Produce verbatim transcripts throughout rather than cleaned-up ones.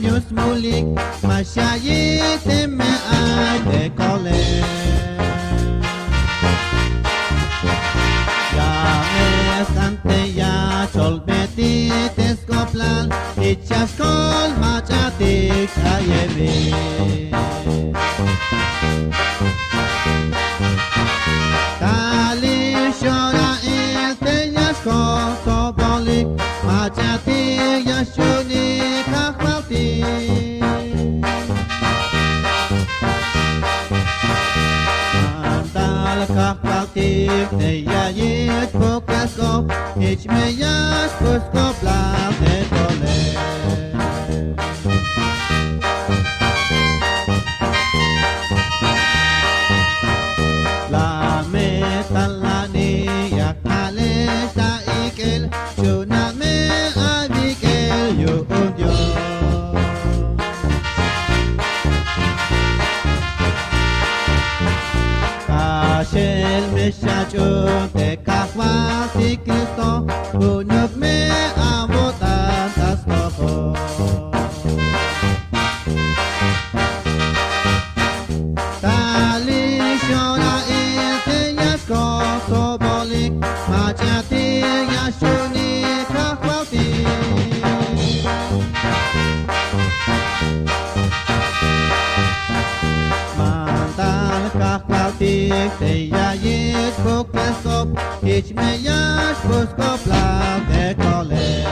Yu'un smulik ma xya'iyik teme ay te k'oolel. Ya me sk'an te ya xcholbetik te sk'oplal, jich ya xkol mach'atik x'a'iyebik. Talix yora'il te ya xkol tsobolik, mach'atik ya xyu'unik Kajwaltik. Mandal Kajwaltik te ya yich' jpuk'el sk'op, jich me ya xpuk' sk'oplal te k'oolel. La me tal ani ya k'alel ta ik'el, xch'una' me awik'el yu'un Dios. K'axel me xach'un te Kajwaltik Cristo, ku'unuk me awo'tan ta stojol. Talix yora'il te ya xkol tsobolik, mach'atik ya xyu'unik Kajwaltik. Mandal Kajwaltik te ya yich' jpuk'el sk'op, jich me ya xpuk' sk'oplal te k'oolel.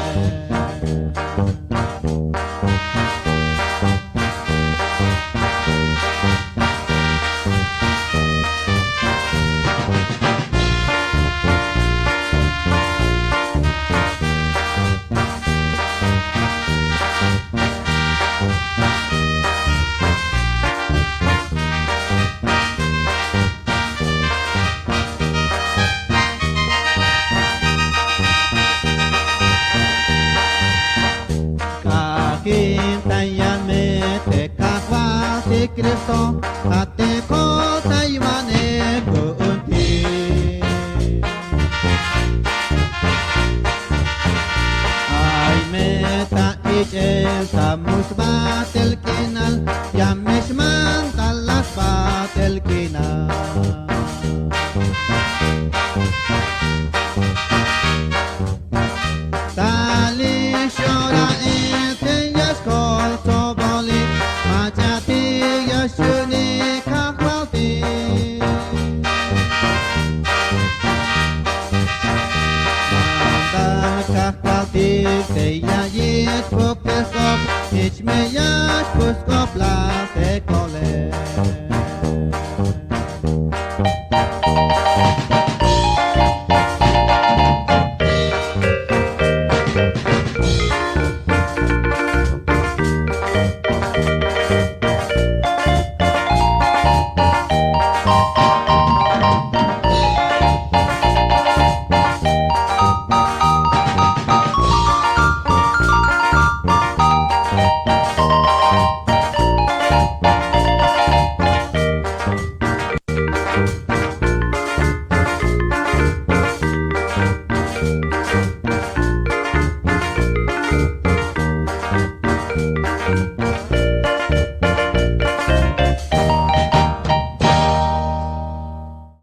K'ajin tayal me te Kajwaltik Cristo, ja' te kotaywanej ku'untik. Ay me ta ich'el ta muk' sbajt'el k'inal, ya me xmantal la sbajt'el k'inal. Talix yora'il te ya xkol tsobolik, mach'atik ya xyu'unik Kajwaltik. Mandal Kajwaltik te ya yich' jpuk'el sk'op, jich me ya xpuk' sk'oplal